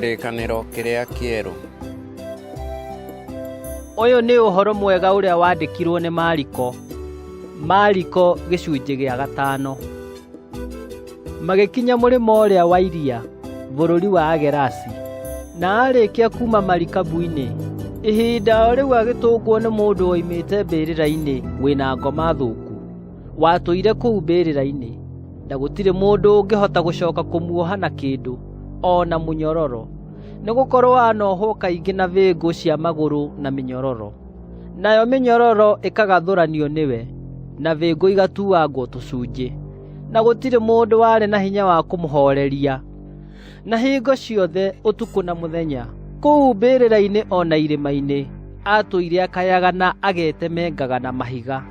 Kĩrĩkanĩro kĩrĩa kĩerũ. Ũyũ nĩ ũhoro mwega ũrĩa wandĩkirwo nĩ Mariko. Mariko gĩcunjĩ gĩa gatano. Magĩkinya mũrĩmo ũrĩa wa iria, bũrũri wa Agerasi. Na aarĩkia kuuma marikabu-inĩ, ihinda o rĩu agĩtũngwo nĩ mũndũ woimĩte mbĩrĩra-inĩ wĩna ngoma thũku, watũire kũu mbĩrĩra-inĩ, na gũtirĩ mũndũ ũngĩhota gũcoka kũmuoha na kĩndũ, o na mũnyororo, nĩgũkorwo anohwo kaingĩ na bĩngũ cia magũrũ na mĩnyororo. Nayo mĩnyororo ĩkagathũranio nĩwe, na bĩngũ igatuangwo tũcunjĩ, na gũtirĩ mũndũ warĩ na hinya wa kũmũhooreria. Na hingo ciothe ũtukũ na mũthenya, kũu mbĩrĩra-inĩ o na irĩma-inĩ, atũire akayaga na agetemengaga na mahiga.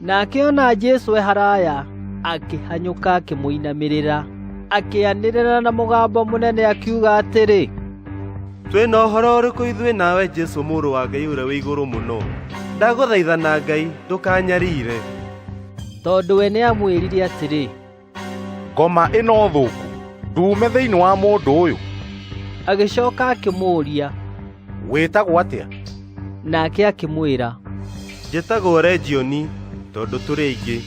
Nake ona Jesũ e haraya, akĩhanyũka akĩmũinamĩrĩra, akĩanĩrĩra na mũgambo mũnene akiuga atĩrĩ, Twĩ na ũhoro ũrĩkũ ithuĩ nawe Jesũ mũrũ wa Ngai ũrĩa wĩ igũrũ mũno? Ndagũthaitha na Ngai ndũkanyariire. Tondũ we nĩamwĩrire atĩrĩ, Ngoma ĩno thũku nduume thĩinĩ wa mũndũ ũyũ. Agĩcoka akĩmũũria, Wĩtagwo atĩa? Nake akĩmwĩra, Njĩtagwo Legioni, tondũ tũrĩ aingĩ.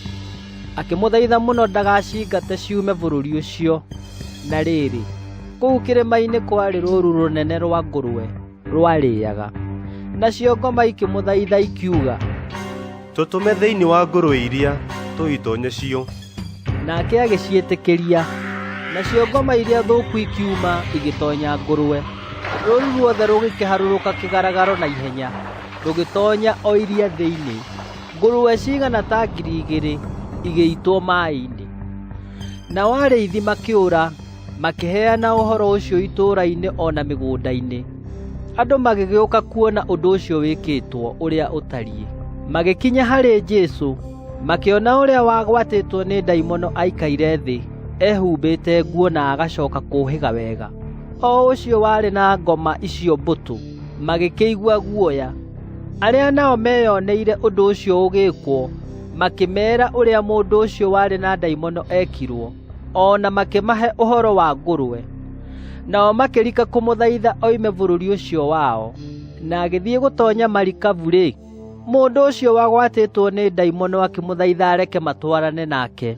Akĩmũthaitha mũno ndagacingate ciume bũrũri ũcio. Na rĩrĩ, kũu kĩrĩma-inĩ kwarĩ rũũru rũnene rwa ngũrwe rwarĩĩaga. Nacio ngoma ikĩmũthaitha ikiuga, Tũtũme thĩinĩ wa ngũrwe iria, tũitonye cio. Nake agĩciĩtĩkĩria. Nacio ngoma iria thũku ikiuma igĩtonya ngũrwe. Rũũru ruothe rũgĩkĩharũrũka kĩgaragaro na ihenya, rũgĩtonya o iria thĩinĩ. Ngũrwe cigana ta 2,000 igĩitwo maaĩ-inĩ. Nao arĩithi makĩũra, makĩheana ũhoro ũcio itũũra-inĩ o na mĩgũnda-inĩ. Andũ magĩgĩũka kuona ũndũ ũcio wĩkĩtwo ũrĩa ũtariĩ. Magĩkinya harĩ Jesũ, makĩona ũrĩa wagwatĩtwo nĩ ndaimono aikaire thĩ, ehumbĩte nguo na agacoka kũũhĩga wega, o ũcio warĩ na ngoma icio mbũtũ, magĩkĩigua guoya. Arĩa nao meyoneire ũndũ ũcio ũgĩkwo, makĩmeera ũrĩa mũndũ ũcio warĩ na ndaimono ekirwo, o na makĩmahe ũhoro wa ngũrwe. Nao makĩrika kũmũthaitha oime bũrũri ũcio wao. Na agĩthiĩ gũtonya marikabu-rĩ, mũndũ ũcio wagwatĩtwo nĩ ndaimono akĩmũthaitha areke matwarane nake,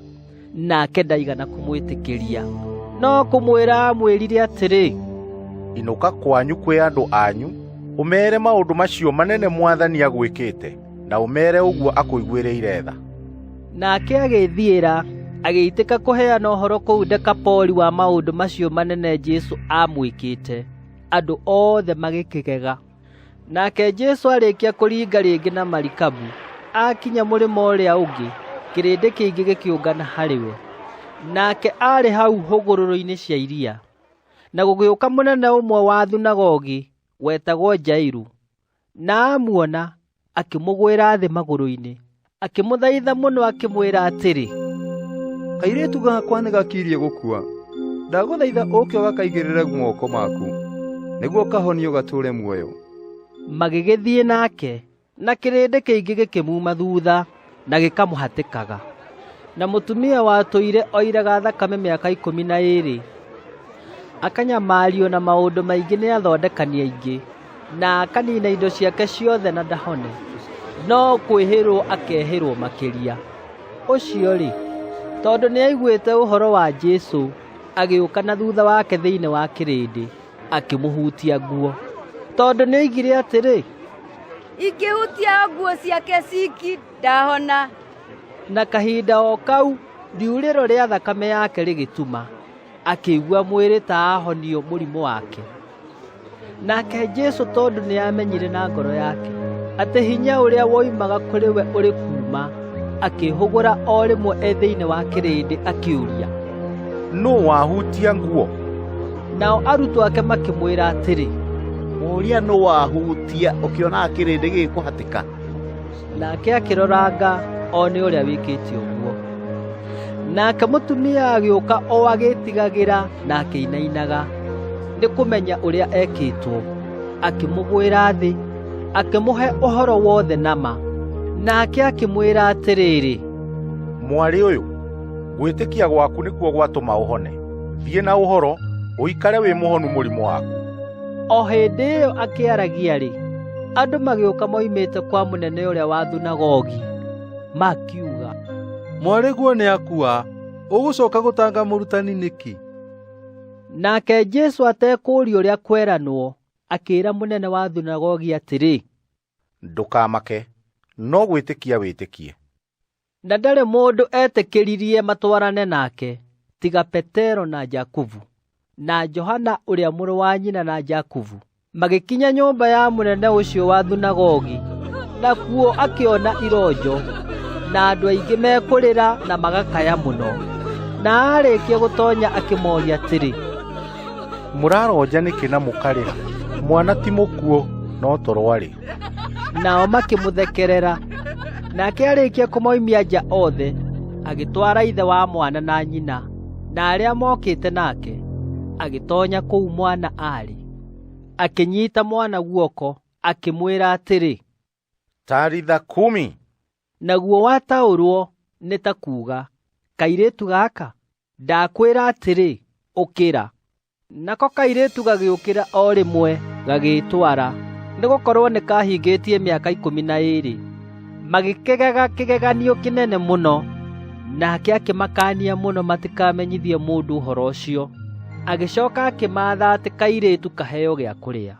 nake ndaigana kũmwĩtĩkĩria. No kũmwĩra aamwĩrire atĩrĩ, Inũka kwanyu kwĩ andũ anyu, ũmeere maũndũ macio manene Mwathani agwĩkĩte, na ũmeere ũguo akũiguĩrĩire tha. Nake agĩĩthiĩra, agĩitĩka kũheana ũhoro kũu Dekapoli wa maũndũ macio manene Jesũ aamwĩkĩte. Andũ othe magĩkĩgega. Nake Jesũ arĩkia kũringa rĩngĩ na marikabu, aakinya mũrĩmo ũrĩa ũngĩ, kĩrĩndĩ kĩingĩ gĩkĩũngana harĩ we. Nake aarĩ hau hũgũrũrũ-inĩ cia iria. Na gũgĩũka mũnene ũmwe wa thunagogi wetagwo Jairu, na amuona, akĩmũgwĩra thĩ magũrũ-inĩ, akĩmũthaitha mũno akĩmwĩra atĩrĩ, Kairĩtu gakwa nĩgakirie gũkua. Ndagũthaitha ũũke ũgakaigĩrĩre moko maku, nĩguo kahonio gatũũre muoyo. Magĩgĩthiĩ nake, na kĩrĩndĩ kĩingĩ gĩkĩmuuma thuutha na gĩkamũhatĩkaga. Na mũtumia watũire oiraga thakame mĩaka 12, akanyamario na maũndũ maingĩ nĩ athondekani aingĩ, na akanina indo ciake ciothe na ndahone, no kwĩhĩrwo akehĩrwo makĩria. Ũcio-rĩ, tondũ nĩaiguĩte ũhoro wa Jesũ, agĩũka na thuutha wake thĩinĩ wa kĩrĩndĩ, akĩmũhutia nguo. Tondũ nĩoigire atĩrĩ, Ingĩhutia o nguo ciake ciki, ndahona. Na kahinda o kau riurĩro rĩa thakame yake rĩgĩtuma, akĩigua mwĩrĩ ta ahonio mũrimũ wake. Nake Jesũ tondũ nĩamenyire na ngoro yake atĩ hinya ũrĩa woimaga kũrĩ we ũrĩ kuuma, akĩĩhũgũra o rĩmwe e thĩinĩ wa kĩrĩndĩ akĩũria, Nũũ wahutia nguo? Nao arutwo ake makĩmwĩra atĩrĩ, Ũria nũũ wahutia ũkĩonaga kĩrĩndĩ gĩgĩkũhatĩka? Nake akĩroranga one ũrĩa wĩkĩte ũguo. Nake mũtumia agĩũka o agĩĩtigagĩra na akĩinainaga nĩ kũmenya ũrĩa ekĩtwo, akĩmũgwĩra thĩ, akĩmũhe ũhoro wothe na ma. Nake akĩmwĩra atĩrĩrĩ, Mwarĩ ũyũ, gwĩtĩkia gwaku nĩkuo gwatũma ũhone. Thiĩ na ũhoro, Ũikare wĩ mũhonu mũrimũ waku. O hĩndĩ ĩyo akĩaragia-rĩ, andũ magĩũka moimĩte kwa mũnene ũrĩa wa thunagogi, makiuga, Mwarĩguo nĩakua, ũgũcooka gũtanga mũrutani nĩkĩ? Nake Jesũ atekũũria ũrĩa kweranwo, akĩĩra mũnene wa thunagogi atĩrĩ, Ndũkamake, no gwĩtĩkia wĩtĩkie. Na ndarĩ mũndũ etĩkĩririe matwarane nake tiga Petero na Jakubu na Johana ũrĩa mũrũ wa nyina na Jakubu. Magĩkinya nyũmba ya mũnene ũcio wa thunagogi, nakuo akĩona ironjo na andũ aingĩ mekũrĩra na magakaya mũno. Na aarĩkia gũtonya akĩmoria atĩrĩ, Mũraronja nĩkĩ na mũkarĩra? Mwana ti mũkuũ, no toro arĩ. Nao makĩmũthekerera. Nake arĩkia kũmoimia nja othe, agĩtwara ithe wa mwana na nyina, na arĩa mokĩte nake, agĩtonya kũu mwana aarĩ. Akĩnyiita mwana guoko, akĩmwĩra atĩrĩ, Talitha kumi. Naguo wataũrwo nĩ ta kuuga, kairĩtu gaka, ndakwĩra atĩrĩ, ũkĩra. Nako kairĩtu gagĩũkĩra o rĩmwe gagĩĩtwara, nĩgũkorwo nĩkahingĩtie mĩaka 12. Magĩkĩgega kĩgeganio kĩnene mũno. Nake akĩmakaania mũno matikamenyithie mũndũ ũhoro ũcio. Agĩcooka akĩmaatha atĩ kairĩtu kaheo gĩa kũrĩa.